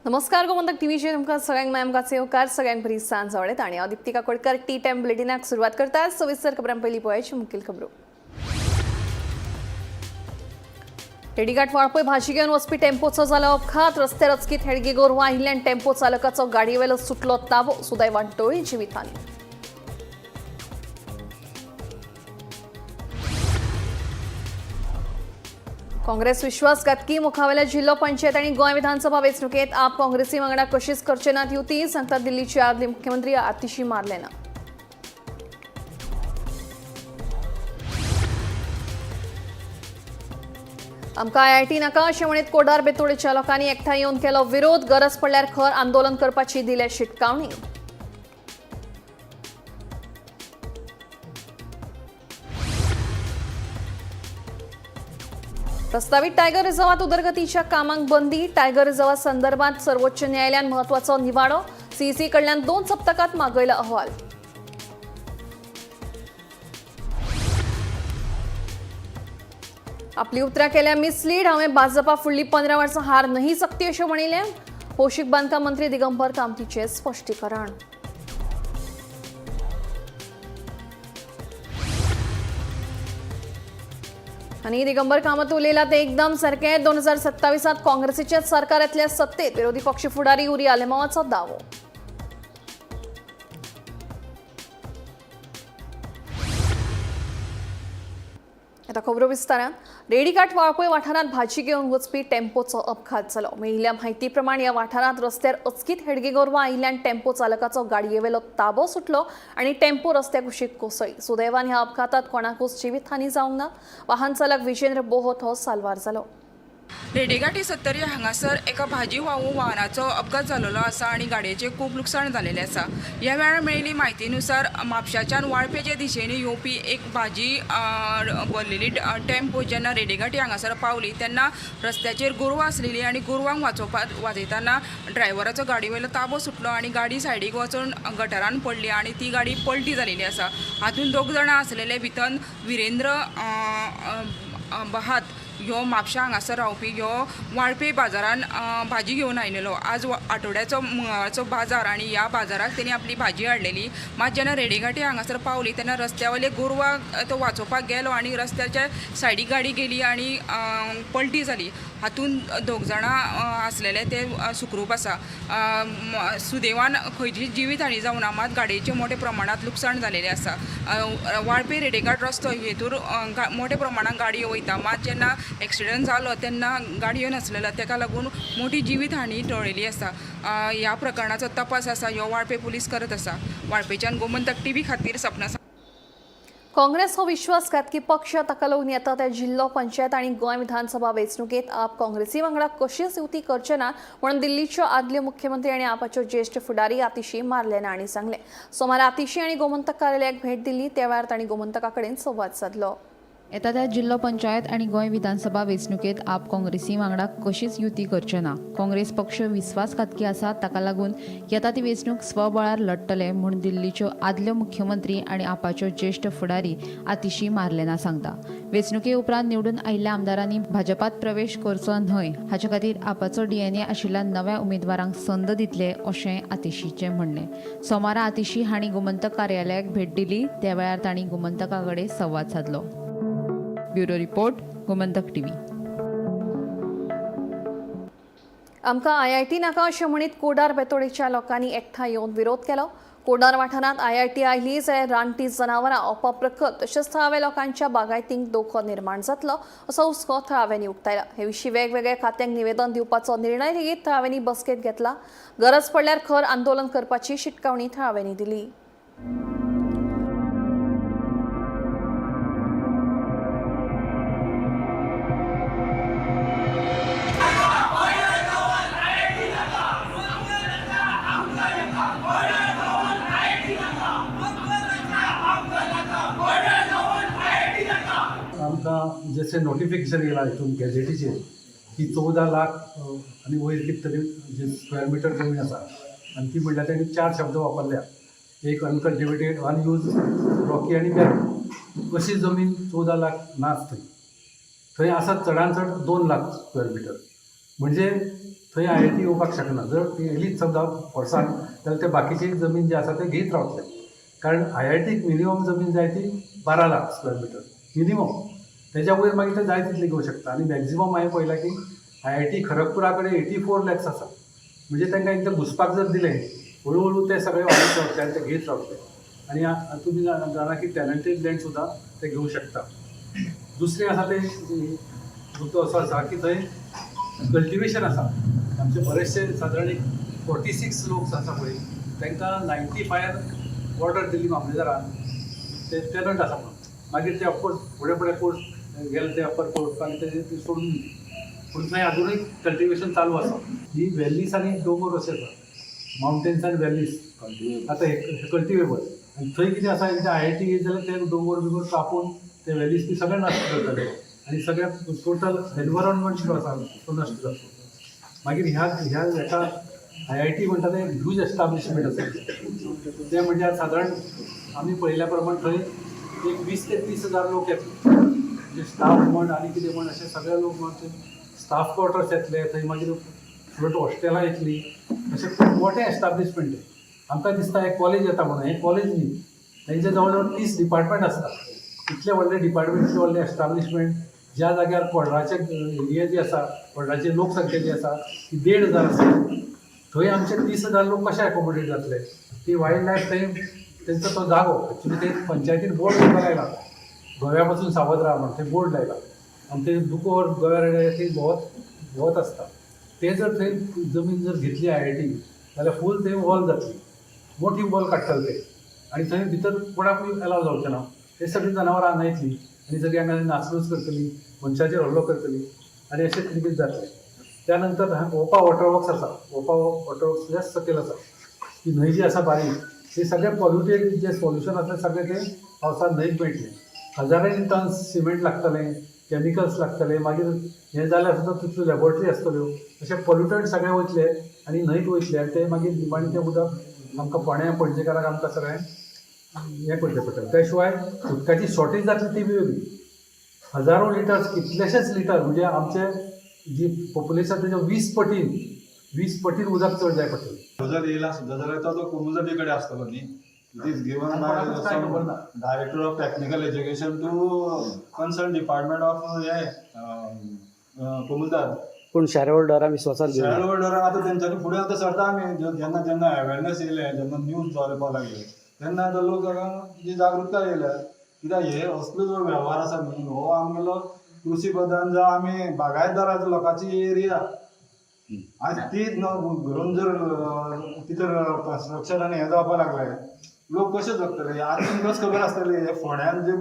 नमस्कार, गोमंतक टीव्हीचेर तुमकां सगळ्यांक माय येवकार. सगळ्यांक बरी सांज आवडत आणि हांव दीप्ती काकोडकर टी टायम बुलेटिनाक सुरवात करता. सविस्तर खबरां. पयलीं पळयाची मुखेल खबरो. रेडीघाट वाळपय भाजी घेवन वचपी टेम्पोचो जालो अपघात. रस्त्यार अचकीत हेडगी गोरवां आयिल्ल्यान टेम्पो चालकाचो गाडयेवेलो सुटलो ताबो. सुदैवान टळ्ळी जिवितांनी. काँग्रेस विश्वासघातकी. मुखावेल्या जिल्हो पंचायत आणि गोंय विधानसभा वेंचणुकेत आप काँग्रेसी वांगडा कशीच करचे नात युती, सांगतात दिल्लीचे आदले मुख्यमंत्री आतिशी मार्लेना. आमकां आयआयटी नाका अशें म्हणीत कोडार बेतोडेच्या लोकांनी एकठांय येवन केलो विरोध. गरज पडल्यार खर आंदोलन करपाची दिल्या शिटकावणी. प्रस्तावित टायगर रिझर्वात उदरगतीच्या कामांक बंदी. टायगर रिझर्वा संदर्भात सर्वोच्च न्यायालयान महत्वाचो निवाडो. सीईसी कडल्यान 2 सप्तकात मागयला अहवाल. आपली उतरां केल्या मिसलीड. हांवें भाजपा फुडली 15 वर्सां हार नहीं सकती अशें म्हणिल्लें. भौशीक बांदकाम मंत्री दिगंबर कामतीचें स्पश्टीकरण. आनी दिगंबर कामत उलयला ते एकदम सारकें. 2027त काँग्रेसीच्याच सरकारांतल्या सत्तेत, विरोधी पक्ष फुडारी युरी आलेमावाचो दावो. आता खबरो विस्तारान. रेडीघाट वाळपय वाठारांत भाजी घेवन वचपी टेम्पोचो अपघात जालो. मेळिल्ल्या म्हायती प्रमाण ह्या वाठारांत रस्त्यार अचकीत हेडगी गोरवां आयिल्ल्यान टेम्पो चालकाचो गाडयेवेलो ताबो सुटलो आनी टेम्पो रस्त्या कुशीक कोसळ्ळी. सुदैवान ह्या अपघातात कोणाकूच जिवीतहानी जावंक ना. वाहन चालक विजेंद्र बोहोत हो साल्वार जालो. रेडेघाटी सत्तरी हांगासर एका भाजी वाहू वाहनाचो अपघात जाल्लो आसा आनी गाडयेचें खूब लुकसाण जालेलें आसा. ह्या वेळार मेळिल्ली म्हायतीनुसार म्हापशाच्यान वाळपेच्या दिशेने येवपी एक भाजी भरलेली टेम्पो जेन्ना रेडेघाटी हांगासर पावली तेन्ना रस्त्याचेर गोरवां आसलेली आनी गोरवांक वाजयतना ड्रायव्हराचो गाडी वयलो ताबो सुटलो आनी गाडी सायडीक वचून गटरान पडली आनी ती गाडी पलटी जालेली आसा. हातूंत दोग जाणां आसलेले भितर विरेंद्र बहात ह्यो म्हापशा हांगासर रावपी, ह्यो वाळपे बाजारान भाजी घेवन आयलेलो. आज आठवड्याचो मंगळाचो बाजार आनी ह्या बाजाराक तेणी आपली भाजी हाडलेली. मात जेन्ना रेडेघाटी हांगासर पावली तेन्ना रस्त्या वयले गोरवाक तो वाचोवपाक गेलो आनी रस्त्याच्या सायडीक गाडी गेली आनी पलटी जाली. हातूंत दोग जाणां आसलेले ते सुखरूप आसा. सुदैवान खंयची जिवीत हानी जावना, मात गाडयेचें मोठे प्रमाणांत लुकसाण जालेलें आसा. वाळपे रेडेघाट रस्तो हेतूर मोठ्या प्रमाणान गाडयो वयता, मात जेन्ना एक्सिडंट जालो तेन्ना गाडयो नासलेलो, तेका लागून मोठी जिवीत हानी टळलेली आसा. ह्या प्रकरणाचो तपास आसा ह्यो वाळपे पुलीस करत आसा. वाळपेच्यान गोमंतक टीव्ही खातीर सपना. काँग्रेस हो विश्वासघातकी पक्ष. ताका लागून येता त्या जिल्हो पंचायत आनी गोंय विधानसभा वेंचणुकेत आप काँग्रेसी वांगडा कशीच युती करचे ना म्हणून दिल्लीच्यो आदल्यो मुख्यमंत्री आनी आपाच्यो ज्येश्ठ फुडारी आतिशी मार्लेना हांणी सांगलें. सोमारा आतिशी आनी गोमंतक कार्यालयाक भेट दिली. त्या वेळार तांणी गोमंतका कडेन संवाद सादलो. येता त्या जिल्हो पंचायत आनी गोंय विधानसभा वेंचणुकेत आप काँग्रेसी वांगडा कशीच युती करचे ना. काँग्रेस पक्ष विस्वासघातकी आसा, ताका लागून येता ती वेंचणूक स्वबळार लढटले म्हूण दिल्लीच्यो आदल्यो मुख्यमंत्री आनी आपाच्यो ज्येश्ठ फुडारी आतिशी मार्लेना सांगता. वेंचणुके उपरांत निवडून आयिल्ल्या आमदारांनी भाजपात प्रवेश करचो न्हय हाचे खातीर आपाचो डीएनए आशिल्ल्या नव्या उमेदवारांक संद दितले अशें आतिशीचें म्हणणें. सोमारा आतिशी हांणी गोमंतक कार्यालयाक भेट दिली. त्या वेळार तांणी गोमंतका कडेन संवाद सादलो. Bureau report, Gomantak TV. आमकां आयआयटी नाका अशें म्हणीत कोडार बेतोडेच्या लोकांनी एकठांय येवन विरोध केलो. कोडार वाठारांत आयआयटी आयली जाल्यार रानटी जनावरां, अपप्रकल्प तशेंच थळाव्या लोकांच्या बागायतींक धोको निर्माण जातलो असो हुस्को थळाव्यांनी उक्तायला. हे विशीं वेगवेगळ्या खात्यांक निवेदन दिवपाचो निर्णय लेगीत थळाव्यांनी बसकेंत घेतला. गरज पडल्यार खर आंदोलन करपाची शिटकावणी थळाव्यांनी दिली. आमकां जशें नोटिफिकेशन येयलां हितून गॅजेटीचेर की 14 लाख आनी वयर कितें तरी जे स्क्वेअर मिटर जमीन आसा आनी ती म्हणल्यार तेणी चार शब्द वापरल्या, एक अनकल्टिवेटेड, अनयूज, रॉकी आनी बॅरन. अशी जमीन 14 लाख नाच. थंय थंय आसा चडान चड 2 लाख स्क्वेअर मिटर. म्हणजे थंय I I T येवपाक शकना. जर ती येयलीच समजा फोर्सान जाल्यार ते बाकीची जमीन जी आसा ते घेयत रावतले, कारण I I टीक मिनिमम जमीन जाय ती 12 लाख स्क्वेअर मिटर मिनिमम. तेज्या वयर मागीर ते जाय तितली घेवंक शकता. आनी मॅक्झिमम हांवें पळयलां की I I T खरगपुरा कडेन 84 लॅक्स आसा. म्हणजे तांकां एकदां घुसपाक जर दिलें, हळू हळू ते सगळे वाडत रावतले आनी ते घेयत रावतले. आनी तुमी जाणा की टॅनंटेड लँड सुद्दां ते घेवंक शकता. दुसरें आसा ते मुद्दो असो आसा की थंय कल्टिवेशन आसा. आमचे बरेचशे सादारण एक 46 लोक आसा पळय, तांकां 95 ऑर्डर दिली मामलेदारान, ते टेनंट आसा म्हणून. मागीर ते ऑफकोर्स फुडें फुडें कोर्स गेले, ते अप्पर कोर्ट आनी ते ती सोडून दिली, पूण थंय अजुनूय कल्टिवेशन चालू आसा. ही व्हॅलीस आनी दोंगर अशें आसा, मावंटेन्स आनी व्हॅलीस आतां हे कल्टिवेबल. आनी थंय कितें आसा, एकदां I I T येयली जाल्यार ते दोंगर बिंगर कापून ते व्हॅलीस बी सगळें नश्ट करतले आनी सगळें टोटल एनवायरमेंट जो आसा तो नश्ट जातलो. मागीर ह्या ह्या हेका I I T म्हणटा तें ह्यूज एस्टाब्लिशमेंट आसा. तें म्हणजे आज सादारण आमी पळयल्या प्रमाण थंय एक 20 ते 30 हजार लोक येतले, म्हणजे स्टाफ म्हण आनी कितें म्हण अशे सगळे लोक म्हण थंय स्टाफ क्वॉर्टर्स येतले, थंय मागीर फुडें हॉस्टेलां येतलीं. अशें खूब मोठें एस्टाब्लिशमेंट तें. आमकां दिसता हें कॉलेज येता म्हणून, हें कॉलेज न्ही. तेंचे जवळ जवळ 30 डिपार्टमेंट आसता. इतले व्हडले डिपार्टमेंट, इतलें व्हडलें एस्टाब्लिशमेंट, ज्या जाग्यार कोडराचे एरिया जी आसा, कोडराची लोकसंख्या जी आसा ती 1,500 आसा, थंय आमचे 30,000 लोक कशे एकोमोडेट जातले? ती वायल्ड लायफ थंय तेंचो तो जागो. एक्चुली ते पंचायतीन बोर्ड सुद्दां लायला, गव्या पासून सावध राहा म्हणून थंय बोर्ड लायला. आनी ते दुकोर गव्या ती भोंवत भोंवत आसता. ते जर थंय जमीन जर घेतली I I T जाल्यार फूल थंय वॉल जातली, मोठी वॉल काडटले ते आनी थंय भितर कोणाकूय एलाव जावचें ना. ते सगळीं जनावरां हांगा येतलीं आनी सगळीं हांगा नाचणूच करतली, मनशाचेर हल्लो करतली आनी अशें कितें कितें जातलें. त्या नंतर ओपा वॉटर वर्क्स आसा. ओपा वॉटर वर्क्स जास्त सकयल आसा. ती न्हंय जी आसा बारीक, ते सगळे पॉल्युटेड जे सोल्युशन आसलें सगळें तें पावसान न्हंयक मेळटलें. हजारांनी टन सिमेंट लागतलें, कॅमिकल्स लागतले. मागीर हें जाल्यार सुद्दां तितल्यो लॅबोरेटरी आसतल्यो. अशे पॉल्युटंट सगळे वयतले आनी न्हंयत वयतले आनी ते मागीर निमाणें तें उदक आमकां फोंड्या पणजेकारांक आमकां सगळ्यांक हें करचें पडटलें. त्या शिवाय उदकाची शॉर्टेज जातली ती बी वेगळी. हजारो लिटर्स, कितलेशेच लिटर, म्हणजे आमचे जी पॉप्युलेशन तेच्या 20 पटीन, 20 पटीन उदक चड जाय पडटलें. जर येयला सुद्दां जाल्यार तो तो कोमुनिदादी कडेन आसतलो न्ही. It is given by कोणाकूच काय खबर ना. Director of technical education to concern department of हे कोमुनिदाद. पूण शेअर विश्वासात घेवना. शेअर होल्डरान आतां तेंच्यांनी फुडें आतां सरता आमी. जेन्ना जेन्ना अवेरनेस येयलें, जेन्ना न्यूज जावपाक लागले, तेन्ना आतां लोक जी जागृताय येयल्या. कित्याक हे असलो जो वेव्हार आसा न्ही, हो आमगेलो कृषी प्रधान जावं आमी बागायतदाराचो लोकांची एरिया आज ती घरून जर तितर कन्स्ट्रक्शन आनी हें जावपाक लागलें, लोक कशे जगतले? आज तुमकांच खबर आसतली, हे फोंड्यान जे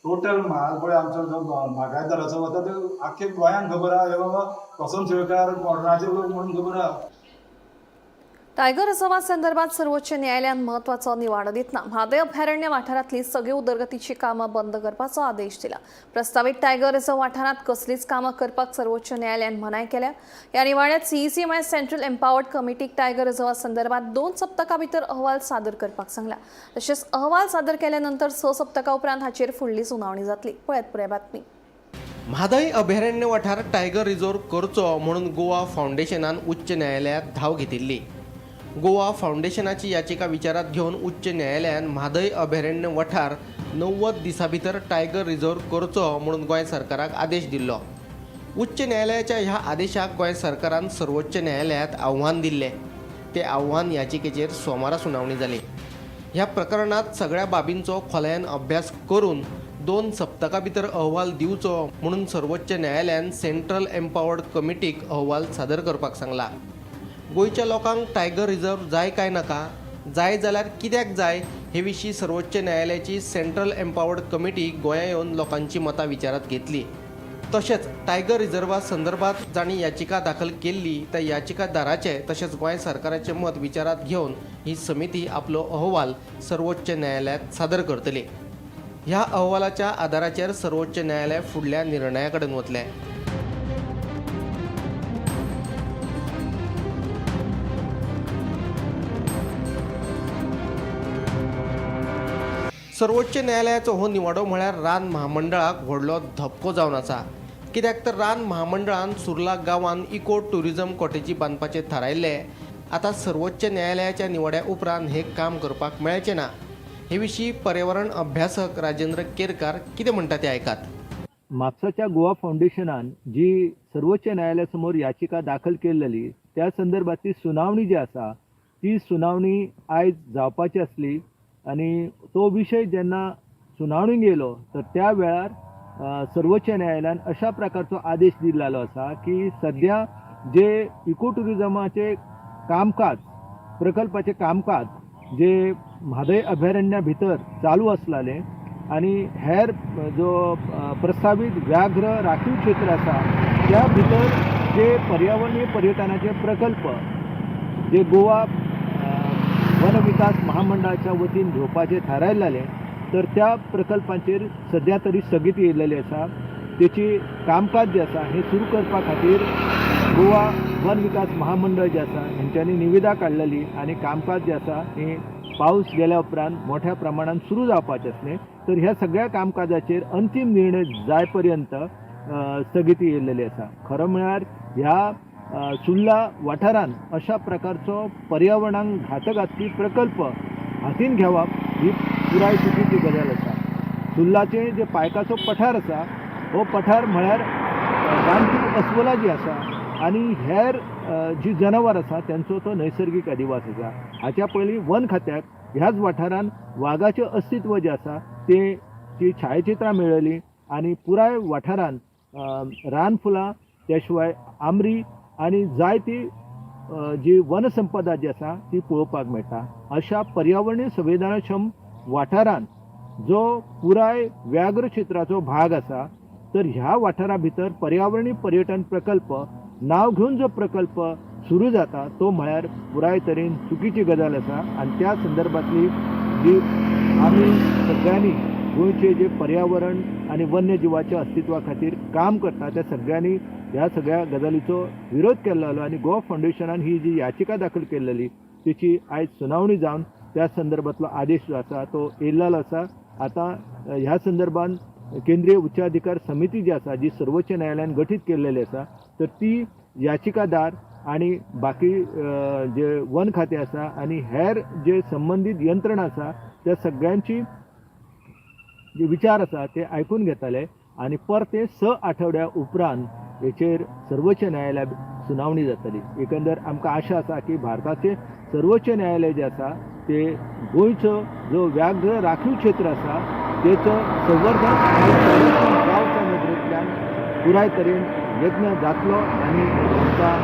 टोटल म्हाल पळय आमचो जो बागायतदाराचो वता ते आख्खे गोंयांक खबर आहा. हे बाबा कसम शेळकार कोणाचे लोक म्हणून खबर आहा. टायगर रिझर्वा संदर्भात सर्वोच्च न्यायालयान महत्वाचो निवाडो दितना म्हादय अभयारण्य वाठारांतली सगळी उदरगतीची कामां बंद करपाचो आदेश दिला. प्रस्तावीत टायगर रिझर्व वाठारांत कसलीच कामां करपाक सर्वोच्च न्यायालयान मनाय केल्या. ह्या निवाड्यात सीईसी म्हळ्यार सेंट्रल एम्पावर्ड कमिटीक टायगर रिझर्वा संदर्भात 2 सप्तकां भितर अहवाल सादर करपाक सांगला. तशेंच अहवाल सादर केल्या नंतर 6 सप्तकां उपरांत हाचेर फुडली सुनावणी जातली. पळयात पुराय बातमी. म्हादय अभयारण्य वाठार टायगर रिझर्व करचो म्हणून गोवा फावंडेशनान उच्च न्यायालयात धाव घेतिल्ली. गोवा फावंडेशनाची याचिका विचारात घेवन उच्च न्यायालयान म्हादय अभयारण्य वाठार 90 दिसां भितर टायगर रिझर्व करचो म्हणून गोंय सरकाराक आदेश दिल्लो. उच्च न्यायालयाच्या ह्या आदेशाक गोंय सरकारान सर्वोच्च न्यायालयात आव्हान दिल्लें. ते आव्हान याचिकेचेर सोमारा सुनावणी जाली. ह्या प्रकरणात सगळ्या बाबींचो खोलायेन अभ्यास करून 2 सप्तकां भितर अहवाल दिवचो म्हणून सर्वोच्च न्यायालयान सेंट्रल एम्पावर्ड कमिटीक अहवाल सादर करपाक सांगला. गोंयच्या लोकांक टायगर रिझर्व जाय काय नाका, जाय जाल्यार कित्याक जाय, हे विशीं सर्वोच्च न्यायालयाची सेंट्रल एम्पावर्ड कमिटी गोंया येवन लोकांची मतां विचारात घेतली. तशेंच टायगर रिझर्वा संदर्भात जांणी याचिका दाखल केल्ली त्या याचिकादाराचे तशेंच गोंय सरकाराचें मत विचारात घेवन ही समिती आपलो अहवाल सर्वोच्च न्यायालयात सादर करतली. ह्या अहवालाच्या आदाराचेर सर्वोच्च न्यायालय फुडल्या निर्णया कडेन वतलें. सर्वोच्च न्यायालयाचो हो निवाडो म्हळ्यार रान म्हामंडळाक व्हडलो धपको जावन आसा. कित्याक तर रान म्हामंडळान सुर्ला गांवांत इको ट्युरिजम कॉटेजी बांदपाचें थारायल्लें. आतां सर्वोच्च न्यायालयाच्या निवाड्या उपरांत हें काम करपाक मेळचें ना. हे विशीं पर्यावरण अभ्यासक राजेंद्र केरकार कितें म्हणटा तें आयकात. म्हापसाच्या गोवा फावंडेशनान जी सर्वोच्च न्यायालया समोर याचिका दाखल केल्ली त्या संदर्भातली सुनावणी जी आसा ती सुनावणी आयज जावपाची आसली आनी तो विशय जेन्ना सुनावणीक येयलो तर त्या वेळार सर्वोच्च न्यायालयान अशा प्रकारचो आदेश दिल्लो आसा की सद्या जे इको ट्युरिजमाचे कामकाज प्रकल्पाचे कामकाज जे म्हादय अभयारण्या भितर चालू आसलेलें आनी हेर जो प्रस्तावीत व्याघ्र राखीव क्षेत्र आसा त्या भितर जे पर्यावरणीय पर्यटनाचे प्रकल्प जे गोवा वन विकास महामंडळाच्या वतीन घेवपाचे थारायलेले तर त्या प्रकल्पांचेर सद्या तरी स्थगिती येयलेली आसा. तेची कामकाज जें आसा हें सुरू करपा खातीर गोवा वन विकास महामंडळ जें आसा हेंच्यांनी निविदा काडलेली आनी कामकाज जें आसा हें पावस गेल्या उपरांत मोठ्या प्रमाणान सुरू जावपाचें आसलें तर ह्या सगळ्या कामकाजाचेर अंतीम निर्णय जाय पर्यंत स्थगिती येयलेली आसा. खरो म्हळ्यार ह्या सुर्ला वाठारान अशा प्रकारचो पर्यावरणाक घातक घातपी प्रकल्प हातीन घेवप ही पुराय चुकीची गजाल आसा. सुर्लाचे जे पायकाचो पठार आसा हो पठार म्हळ्यार रानटी अस्वलां जी आसा आनी हेर जी जनावर आसा तेंचो तो नैसर्गीक अधिवास आसा. हाच्या पयलीं वन खात्याक ह्याच वाठारान वागाचें अस्तित्व जें आसा तें ती छायाचित्रां मेळ्ळीं आनी पुराय वाठारान रानफुलां त्या शिवाय आमरी आनी जायती जी वनसंपदा जी आसा ती पळोवपाक मेळटा. अशा पर्यावरणीय संवेदनाक्षम वाठारान जो पुराय व्याघ्र क्षेत्राचो भाग आसा तर ह्या वाठारा भितर पर्यावरणीय पर्यटन प्रकल्प नांव घेवन जो प्रकल्प सुरू जाता तो म्हळ्यार पुराय तरेन चुकीची गजाल आसा. आनी त्या संदर्भांतली जी आमी सगळ्यांनी गोंयचे जे पर्यावरण आनी वन्यजिवाच्या अस्तित्वा खातीर काम करता त्या सगळ्यांनी ह्या सगळ्या गजालीचो विरोध केल्लो आनी गोवा फावंडेशनान ही जी याचिका दाखल केल्ली तेची आयज सुनावणी जावन त्या संदर्भांतलो आदेश जो आसा तो येयल्लो आसा. आतां ह्या संदर्भान केंद्रीय उच्चाधिकार समिती जी आसा जी सर्वोच्च न्यायालयान गठीत केल्लेली आसा तर ती याचिकादार आनी बाकी जे वन खातें आसा आनी हेर जे संबंदीत यंत्रणा आसा त्या सगळ्यांची जे विचार आसा ते आयकून घेताले आनी परते 6 आठवड्या उपरांत हेचेर सर्वोच्च न्यायालयात सुनावणी जातली. एकंदर आमकां आशा आसा की भारताचे सर्वोच्च न्यायालय जें आसा ते गोंयचो जो व्याघ्र राखीव क्षेत्र आसा तेचो संवर्धन आनी संरक्षण जावच्या नदरेंतल्यान पुराय तरेन यत्न जातलो आनी आमकां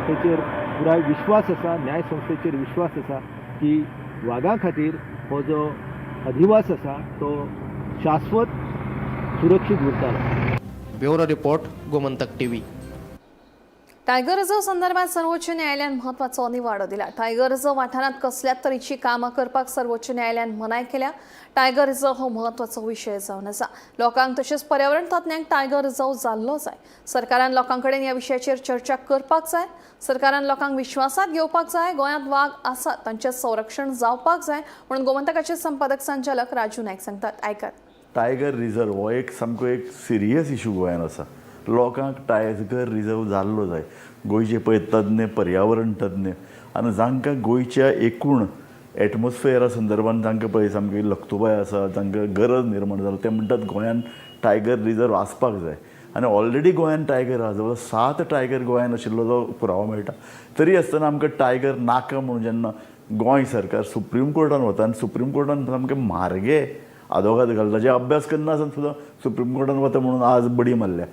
तेचेर पुराय विश्वास आसा, न्यायसंस्थेचेर विश्वास आसा की वागां खातीर हो जो अधिवास आसा तो शाश्वत सुरक्षीत उरतलो. Bureau report, Gomantak TV. Tiger reserve संदर्भात सर्वोच्च न्यायालयान म्हत्वाचो निवाडो दिला. टायगर रिझर्व वाठारांत कसल्याच तरेची कामां करपाक सर्वोच्च न्यायालयान मनाय केल्या. टायगर रिझर्व हो म्हत्वाचो विशय जावन आसा. लोकांक तशेंच पर्यावरण तज्ञांक टायगर रिझर्व जाल्लो जाय. सरकारान लोकां कडेन ह्या विशयाचेर चर्चा करपाक जाय. सरकारान लोकांक विश्वासांत घेवपाक जाय. गोंयांत वाग आसात तांचें संरक्षण जावपाक जाय म्हणून गोमंतकाचे संपादक संचालक राजू नायक सांगतात. आयकात. टायगर रिझर्व हो एक सामको एक सिरियस इशू गोंयांत आसा. लोकांक टायगर रिझर्व जाल्लो जाय. गोंयचे पळय तज्ञ, पर्यावरण तज्ञ आनी जांकां गोंयच्या एकूण एटमॉस्फियरा संदर्भान जांकां पळय सामकी लक्तुबाय आसा, जांकां गरज निर्माण जाला, ते म्हणटात गोंयांत टायगर रिझर्व आसपाक जाय. आनी ऑलरेडी गोंयांत टायगर आसा, जवळ 7 टायगर गोंयांत आशिल्लो जो पुरावो मेळटा. तरी आसतना आमकां टायगर नाका म्हणून जेन्ना गोंय सरकार सुप्रीम कोर्टान वता आनी सुप्रीम कोर्टान सामकें म्हारगे आदोगाद घालता, जे अभ्यास करना आसतना सुद्दां सुप्रीम कोर्टान वता म्हणून आज बडी मारल्या,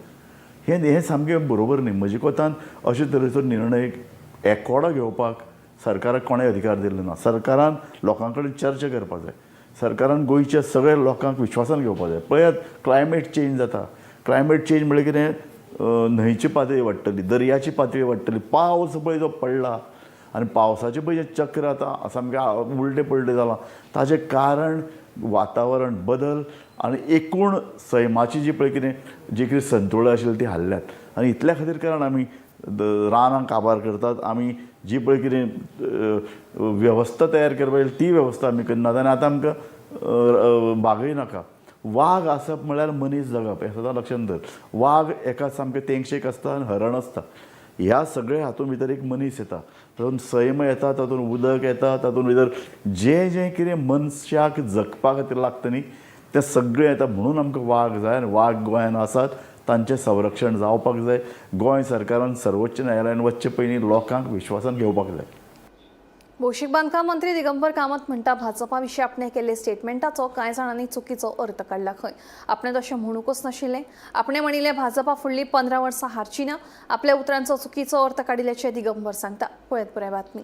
हें सामकें बरोबर न्ही. म्हजे कोतान अशे तरेचो निर्णय एकोडो घेवपाक सरकाराक कोणें अधिकार दिल्लो ना. सरकारान लोकां कडेन चर्चा करपाक जाय. सरकारान गोंयच्या सगळ्या लोकांक विश्वासान घेवपाक जाय. पळयात क्लायमेट चेंज जाता. क्लायमेट चेंज म्हळ्यार कितें, न्हंयची पातळी वाडटली, दर्याची पातळी वाडटली, पावस पळय जो पडला आनी पावसाचें पळय जें चक्र आतां सामकें उलटें पलटें जालां, ताजें कारण वातावरण बदल आनी एकूण सैमाची जी पळय कितें जी कितें संतुळा आशिल्ली ती हाल्ल्यात. आनी इतल्या खातीर कारण आमी रानां काबार करतात, आमी जी पळय कितें वेवस्था तयार करपाक जाय ती वेवस्था आमी करनात आनी आतां आमकां बागय नाका. वाग आसप म्हळ्यार मनीस जगप हें सदां लक्षांत धर. वाग एका सामकें तेंगशेक आसता आनी हरण आसता. ह्या सगळ्या हातूंत भितर एक मनीस येता, तातूंत सैम येता, तातूंत उदक येता, तातूंत भितर जें जें कितें मनशाक जगपा खातीर लागता न्ही तें सगळें येता. म्हणून आमकां वाग जाय आनी वाग गोंयांत आसात, तांचें संरक्षण जावपाक जाय. गोंय सरकारान सर्वोच्च न्यायालयान वचचे पयलीं लोकांक विश्वासान घेवपाक जाय. भौशीक बांदकाम मंत्री दिगंबर कामत म्हणटा भाजपा विशीं आपणे केल्ले स्टेटमेंटाचो कांय जाणांनी चुकीचो अर्थ काडला खंय. आपणे तशें म्हणूकच नाशिल्लें. आपणे म्हणिल्लें भाजपा फुडलीं 15 वर्सां हारची ना. आपल्या उतरांचो चुकीचो अर्थ काडिल्ल्याचें दिगंबर सांगता. पळयत पुराय बातमी.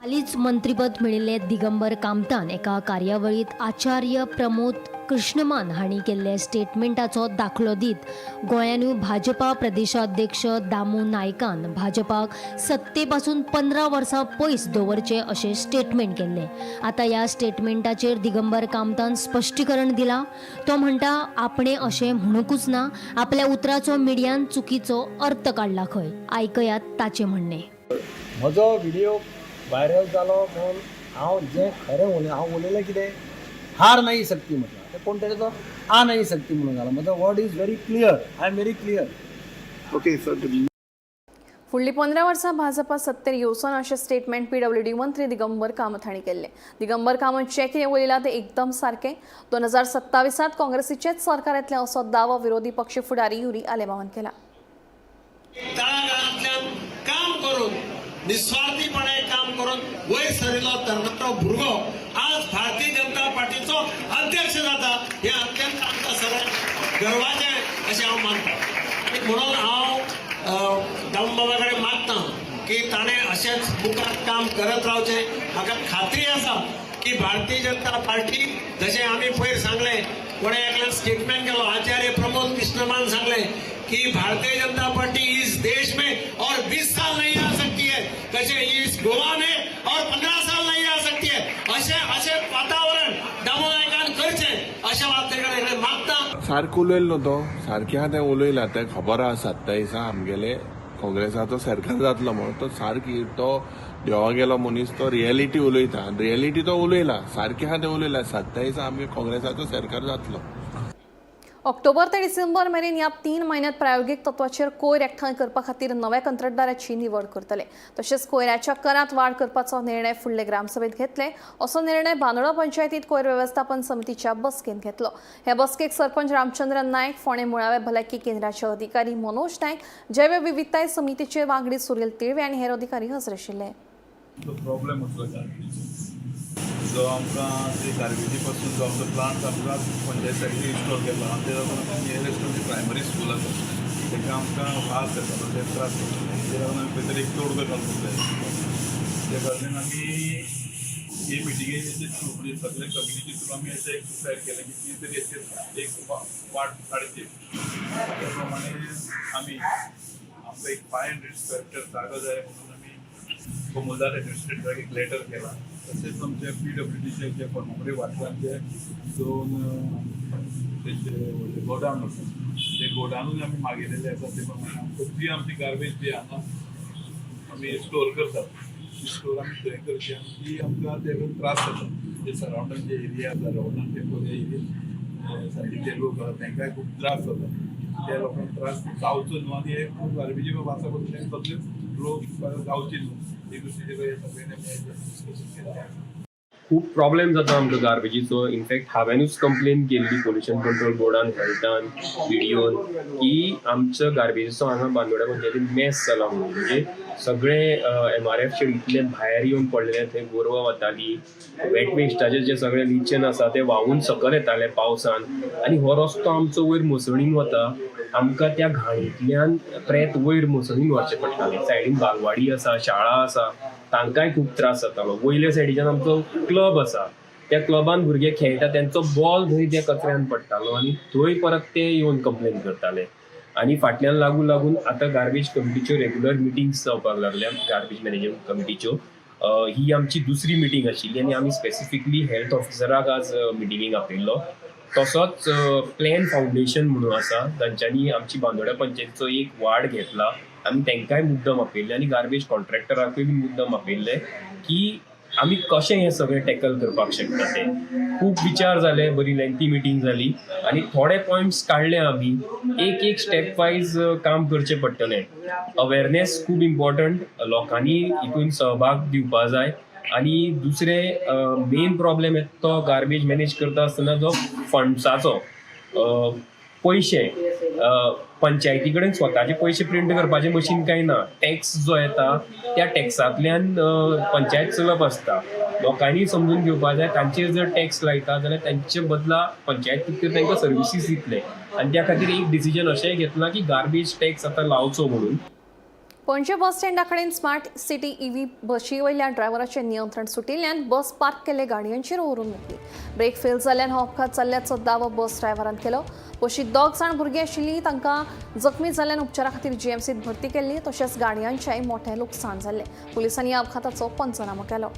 हालींच मंत्रीपद मेळिल्ले दिगंबर कामतान एका कार्यावळींत आचार्य प्रमोद कृष्णमान हांणी केल्ले स्टेटमेंटाचो दाखलो दीत गोंयानूय भाजपा प्रदेशाध्यक्ष दामू नायकान भाजपाक सत्ते पासून 15 वर्सां पयस दवरचें अशें स्टेटमेंट केल्लें. आतां ह्या स्टेटमेंटाचेर दिगंबर कामतान स्पश्टीकरण दिलां. तो म्हणटा आपणें अशें म्हणूंकच ना, आपल्या उतराचो मिडियान चुकीचो अर्थ काडला खंय. आयकयात ताचें म्हणणें. म्हजो व्हिडिओ व्हायरल जालो म्हणून हांव जें खरें उलय, हांव उलयलें कितें हार नाही सकती म्हटलं, ते कोण तरी तो आ नाही सकती म्हणून जालो. म्हजो word is very clear, I am very clear. Okay sir. फुडलीं 15 वर्सां भाजपा सत्तेर येवचो ना अशें स्टेटमेंट पीडब्ल्यूडी मंत्री दिगंबर कामत हांणी केल्लें. दिगंबर कामत जें कितें उलयलां तें एकदम सारकें. 2027 काँग्रेसीचेंच सरकार येतलें असो दावो विरोधी पक्ष फुडारी युरी आलेमांवान केला. तळागाळांतल्यान काम करून निस्वार्थीपणे काम करून वयर सरिल्लो तरणाटो भुरगो आज भारतीय जनता पार्टीचो अध्यक्ष जाता हे अत्यंत आमकां सगळ्यांक गर्वाचें अशें हांव मानता. आनी म्हणून हांव दामू बाबा कडेन मागता की ताणें अशेंच मुखार काम करत रावचें. म्हाका खात्री आसा की भारतीय जनता पार्टी जशें आमी पयर सांगलें, कोणें एकल्यान स्टेटमेंट केलो, आचार्य प्रमोद कृष्णमान सांगलें कि भारतीय जनता पार्टी इस देश में और 20 साल नहीं आ सकती है, तसे इस गोवा में और 15 साल नहीं आ सकती है, अशें अशें वातावरण दामू नायकान करचें अशें हांव ताचे कडेन मागता. सारकें उलयलो न्हू तो, सारकें आहा तें उलयला. तें खबर आहा 27 आमगेले काँग्रेसाचो सरकार जातलो म्हणून. तो सारकी तो देवा गेलो मनीस, तो रियलिटी उलयता, रियलिटी तो उलयला, सारकें आहा तें उलयला. 27 आमगे काँग्रेसाचो सरकार जातलो. ऑक्टोबर ते डिसेंबर मेरेन ह्या 3 म्हयन्यांत प्रायोगीक तत्वाचेर कोयर एकठांय करपा खातीर नव्या कंत्राटदाराची निवड करतले. तशेंच कोयराच्या करांत वाड करपाचो निर्णय फुडले ग्रामसभेत घेतले असो निर्णय बांदोडा पंचायतीत कोयर वेवस्थापन समितीच्या बसकेंत घेतलो. हे बसकेक सरपंच रामचंद्र नायक, फोंडें मुळाव्या भलायकी केंद्राचे अधिकारी मनोज नायक, जैवविविधताय समितीचे वांगडी सुरील तिळवे आनी हेर अधिकारी हजर आशिल्ले. प्रॉब्लेम आसलो जो आमकां ते गार्बेजी पासून जो आमचो प्लांट आमकां पंचायत सायडीन इन्स्टॉल केला आनी ते लागून आमकां नियरेस्ट आमची प्रायमरी स्कूल आसा ताका आमकां वास येतालो, ते त्रास जाताले. ते लागून आमी खंय तरी एक तोडगो घालपाक जाय. त्या कारणान आमी हे मिटिंगेचे थ्रू म्हणजे सगळे कम्युनिटी थ्रू आमी अशें एक डिसायड केलें की ती तरी एक वाट काडची. त्या प्रमाणे आमी आमकां एक 500 स्क्वेअर मिटर जागो जाय म्हणून आमी कोमुनिदाद एडमिनिस्ट्रेटराक एक लेटर केला. तशेंच आमचे पीडब्ल्यूडीचे जे फर्मागुडी वाठारांत जे 2 तेचे व्हडले गोडावन आसा ते गोडावनूय आमी मागयलेले आसा. ते प्रमाणे आमकां जी आमची गार्बेज जी हांगा आमी स्टोर करतात ती स्टोर आमी थंय करची आनी ती आमकां ते त्रास जाता. जे सरावंडींग जे एरिया आसा, रवळनाथ टेंपल हे एरिया सारके जे लोक आसा तांकांय खूब त्रास जाता. त्या लोकांक त्रास जावचो न्हू आनी हे खूब गार्बेजी वासा करून सगळेच लोक जावचे न्हू हे गोश्टीचेर सगळ्यांनी डिस्कशन केलें. खूब प्रॉब्लेम जाता आमकां गार्बेजीचो. इनफॅक्ट हांवेनूच कंप्लेन केल्ली पोल्युशन कंट्रोल बोर्डान, हेल्थान, विडियोन की आमचो गार्बेजीचो हांगा बांदोड्या पंचायतीन मेस जाला म्हणून. म्हणजे सगळे एमआरएफ शेड इतले भायर येवन पडलेले, थंय गोरवां वताली, वेट वेस्टाचे जे सगळे लिचन आसा ते व्हांवून सकयल येताले पावसान आनी हो रस्तो आमचो वयर मसणीन वता. आमकां त्या घाणींतल्यान प्रेत वयर मसणीन व्हरचें पडटालें. सायडीन बालवाडी आसा, शाळा आसा, तांकांय खूब त्रास जातालो. वयल्या सायडीच्यान आमचो क्लब आसा, त्या क्लबान भुरगे खेळटा, तेंचो बॉल थंय त्या कचऱ्यान पडटालो आनी थंय परत ते येवन कंप्लेन करताले. आनी फाटल्यान लागून लागून आतां गार्बेज कमिटीच्यो रेगुलर मिटिंग्स जावपाक लागल्या. गार्बेज मॅनेजमेंट कमिटीच्यो ही आमची दुसरी मिटींग आशिल्ली आनी आमी स्पेसिफिकली हेल्थ ऑफिसराक आज मिटिंगेक आपयल्लो. तसोच प्लॅन फावंडेशन म्हणून आसा, तांच्यांनी आमची बांदोड्या पंचायतीचो एक वार्ड घेतला, आमी तांकांय मुद्दम आपयल्ले आनी गार्बेज कॉन्ट्रॅक्टराकूय बी मुद्दम आपयल्ले की आमी कशें हें सगळें टॅकल करपाक शकता तें खूब विचार जाले, बरी लेंथी मिटींग जाली आनी थोडे पॉयंट्स काडले आमी. एक एक स्टेप वायज काम करचें पडटलें. अवेरनेस खूब इम्पॉर्टंट, लोकांनी हितून सहभाग दिवपा जाय. आनी दुसरें मेन प्रॉब्लेम येता तो गार्बेज मॅनेज करता आसतना जो फंड्साचो, पयशे पंचायती कडेन स्वताचे पयशे प्रिंट करपाचें मशीन कांय ना. टॅक्स जो येता त्या टॅक्सांतल्यान पंचायत चलप आसता. लोकांनी समजून घेवपा जाय, तांचेर जर टॅक्स लायता जाल्यार तांचे बदला पंचायत कितें तांकां सर्विसीस दितले. आनी त्या खातीर एक डिसिजन अशेंय घेतलां की गार्बेज टॅक्स आतां लावचो म्हणून. पणजे बस स्टँडा कडेन स्मार्ट सिटी ईव्ही बशी वयल्या ड्रायव्हराचें नियंत्रण सुटिल्ल्यान बस पार्क केल्ले गाडयांचेर व्हरून मुकली. ब्रेक फेल जाल्ल्यान हो अपघात जाल्ल्याचो दावो बस ड्रायव्हरान केलो. बशीत 2 जाण भुरगीं आशिल्लीं, तांकां जखमी जाल्ल्यान उपचारा खातीर जीएमसीत भरती केल्ली. तशेंच गाडयांचेंय मोठें लुकसाण जाल्लें. पुलिसांनी ह्या अपघाताचो पंचनामो केलो.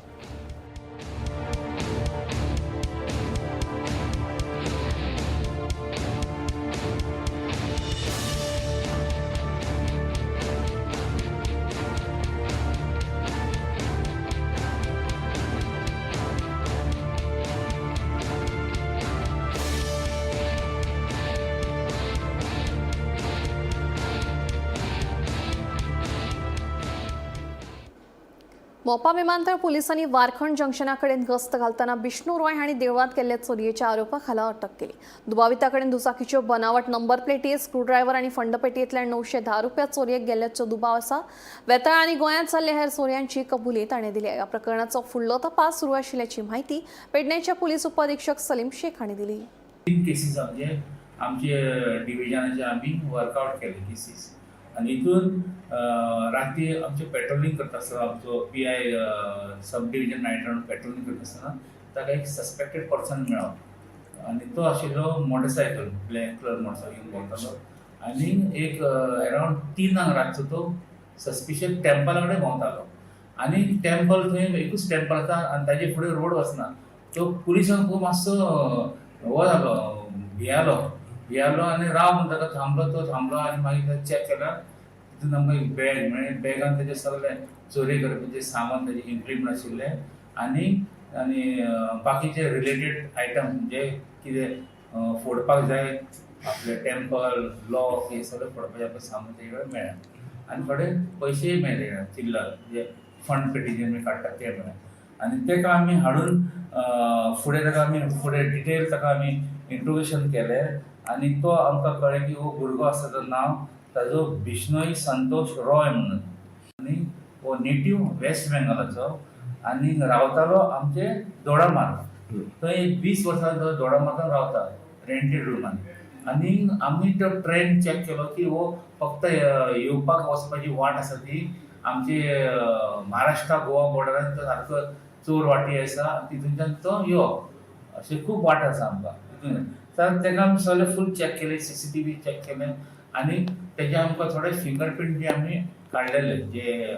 मोपा विमानतळ पोलिसांनी वारखंड जंक्शना कडेन गस्त घालतना विष्णू रॉय हांणी देवळांत केल्ल्या चोरयेच्या आरोपा खाला अटक केली. दुबाविता कडेन दुचाकीच्यो बनावट नंबर प्लेटी, स्क्रूड्रायव्हर आनी फंडपेटयेंतल्यान 910 रुपया चोरयेक गेल्ल्याचो दुबाव आसा. वेताळ आनी गोंयांत जाल्ल्या हेर चोरयांची कबुली ताणें दिली. ह्या प्रकरणाचो फुडलो तपास सुरू आशिल्ल्याची म्हायती पेडणेचे पोलीस उपअधिक्षक सलीम शेख हांणी दिली. 3 केसीस आमचे आमचे डिविजनाचे आमी वर्कआउट केले केसीस. आनी हितून राती आमचें पेट्रोलिंग करता आसतना आमचो PI sub division night round patrolling करता आसतना ताका एक सस्पेक्टेड पर्सन मेळ्ळो आनी तो आशिल्लो मोटरसायकल, ब्लॅक कलर मोटरसायकल भोंवतालो आनी एक अरावंड 3 रातचो तो सस्पिशियस टेम्पला कडेन भोंवतालो आनी टेम्पल थंय एकूच टेम्पल आसा आनी ताजे फुडें रोड वचना. तो पुलिसांक खूब मातसो हो जालो, भियालो भियालो आनी राव म्हण ताका थांबलो. तो थांबलो आनी मागीर ताका चॅक केला, तितून आमकां एक बॅग मेळ्ळें. बॅगान तेजें सगळें चोरी करपाचें सामान, तेजें इम्प्लिमेंट आशिल्लें आनी आनी बाकीचे रिलेटेड आयटम जे कितें फोडपाक जाय आपले टेम्पल लॉक हे सगळें फोडपाचें आपलें सामान तेजे कडेन मेळ्ळें आनी थोडे पयशेय मेळ्ळे चिल्लर जे फंड पेटीचे आमी काडटात ते मेळ्ळे. आनी तेका आमी हाडून फुडें ताका आमी फुडें डिटेल ताका आमी इंट्रोगेशन केलें आनी तो आमकां कळ्ळें की हो भुरगो आसा ताजो नांव ताजो बिश्नोई संतोष रॉय म्हणून आनी हो नेटीव वेस्ट बेंगॉलाचो आनी रावतालो आमचे दोडामार्ग. थंय 20 वर्सां तो दोडामार्गान रावता रेंटेड रुमान. आनी आमी तो ट्रेन चॅक केलो की हो फक्त येवपाक वचपाची वाट आसा ती आमचे महाराष्ट्रा गोवा बॉर्डरान तो सारको चोर वाटी आसा तितूनच्यान तो येवप अशें खूब वाट आसा आमकां तितून. तर ताका आमी सगळें फूल चॅक केलें, CCTV check केलें आनी तेजे आमकां थोडे फिंगरप्रिंट बी आमी काडलेले जे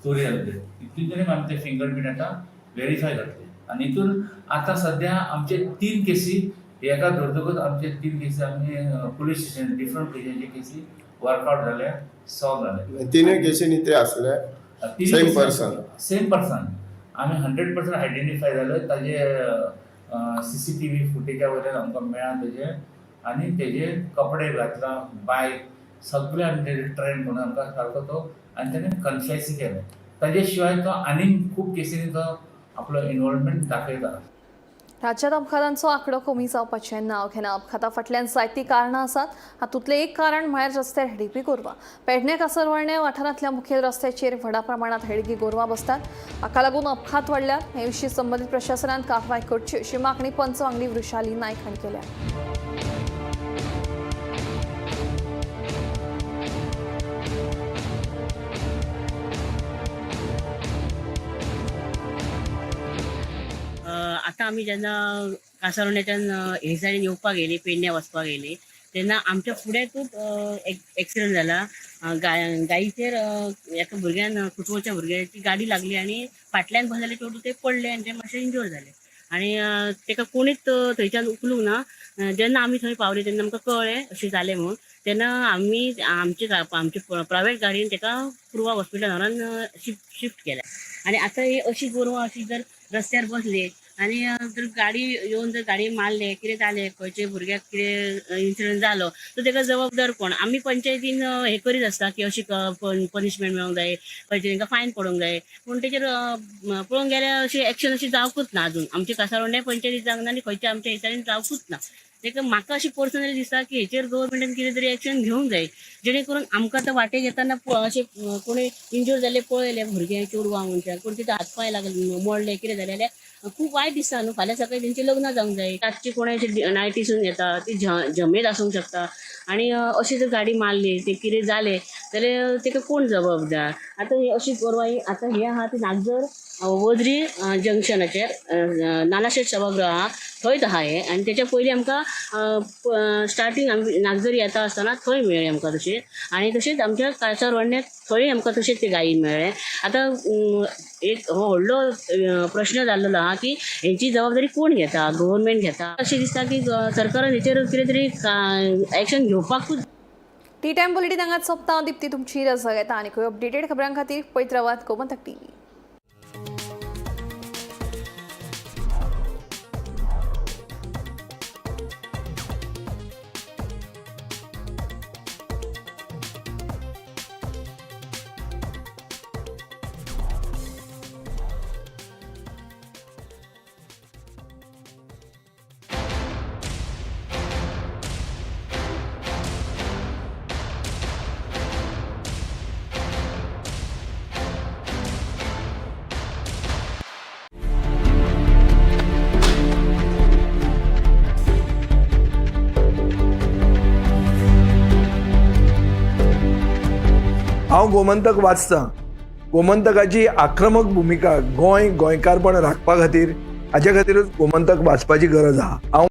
चोरी जाले तितून आमी ते फिंगरप्रिंट आतां वेरीफाय करतले. आनी हितून आतां सद्या आमचे 3 केसी एका धरतकूच आमचे 3 केसी आमी पुलीस स्टेशन डिफरंट पुलिसांचे केसी वर्कआउट जाले, सॉल्व जाले. तिनूय केसींनी ते आसले सेम पर्सन, सेम पर्सन आमी 100% आयडेंटिफाय जाले. ताजे CCTV फुटेजा वयल्यान आमकां मेळ्ळा तेजे आनी तेजे कपडे घातला, बायक सगळे आमी तेजे ट्रेन करून आमकां सारको तो आनी तेणें कन्फेस केलें. ताजे शिवाय तो आनीक खूब केसींनी तो आपलो इनवॉल्वमेंट दाखयता. राज्यात अपघातांचो आंकडो कमी जावपाचें नांव घेना. अपघाता फाटल्यान जायतीं कारणां आसात. हातूंतलें एक कारण म्हळ्यार रस्त्यार हेडगी गोरवां. पेडणे कासरवर्णे वाठारांतल्या मुखेल रस्त्याचेर व्हडा प्रमाणात हेडगी गोरवां बसतात. हाका लागून अपघात वाडल्यात. हे विशीं संबंदीत प्रशासनान कारवाय करची अशी मागणी पंच वांगडी वृषाली नायक हांणी केल्या. आतां आमी जेन्ना कासावल्याच्यान हे सायडीन येवपाक येयली, पेडण्या वचपाक येयली, तेन्ना आमच्या फुडें खूब एक्सिडंट जाला. गायीचेर एका भुरग्यान, कुटुंबाच्या भुरग्याची गाडी लागली आनी फाटल्यान बसलेले चेडूं ते पडले आनी ते मातशे इंजोर जाले. आनी ताका कोणीच थंयच्यान उखलूंक ना. जेन्ना आमी थंय पावले तेन्ना आमकां कळ्ळें अशें जालें म्हणून, तेन्ना आमी आमचे आमचे प्रायवेट गाडयेन ताका पूर्वा हॉस्पिटलान व्हरोन शिफ्ट केलें. आनी आतां ही अशी गोरवां अशी जर रस्त्यार बसली आनी जर गाडी येवन जर गाडी मारले कितें जालें, खंयच्या भुरग्याक कितें इन्सिडंट जालो तर ताका जबाबदार कोण? आमी पंचायतीन हें करीत आसता की अशी पनिशमेंट मेळोंक जाय, खंयचे तांकां फायन पडोंक जाय, पूण तेचेर पळोवंक गेल्यार अशी एक्शन अशी जावंकूच ना अजून. आमच्या कासारोड्या पंचायतीत जावंक ना आनी खंयच्या आमच्या हितांनी जावंकूच ना. ताका म्हाका अशें पर्सनली दिसता की हेचेर गव्हर्मेंटान कितें तरी एक्शन घेवंक जाय, जेणे करून आमकां आतां वाटेक येतना अशें कोणी इंजर जाल्ले पळयले, भुरगे चेडवां मनशां कोण तितून हात पांय लागले मोडले कितें जालें जाल्यार खूब वायट दिसता न्हू. फाल्यां सकाळीं तेंचीं लग्नां जावंक जाय, रातची कोणें अशें नायटीसून येता ती झमेत आसूंक शकता आनी अशी जर गाडी मारली ते कितें जालें जाल्यार ताका कोण जबाबदार? आतां ही अशी गोरवां ही आतां हें आहा ती नागझर वजरी जंक्शनाचेर नानाशेट सभागृह आहा थंयच आहा हें. आनी तेच्या पयलीं आमकां स्टार्टींग आमी नागझरी येता आसतना थंय मेळ्ळें आमकां तशें, आनी तशेंच आमच्या कासारवर्ण्यात थंय आमकां तशेंच ते गायी मेळ्ळे. आतां एक हो व्हडलो प्रश्न जाल्लो आहा की हेंची जबाबदारी कोण घेता? गव्हर्मेंट घेता? अशें दिसता की सरकारान हेचेर कितें तरी एक्शन घेवपाकूच. टी टायम बुलेटीन हांगाच सोंपता. दीप्ती तुमची रजा घेता. आनी अपडेटेड खबरां खातीर पळयत रावात गोमंतक टीव्ही. हांव गोमंतक वाचतां. गोमंतकाची आक्रमक भुमिका गोंय गोंयकारपण राखपा खातीर, हाचे खातीरूच गोमंतक वाचपाची गरज आहा. हांव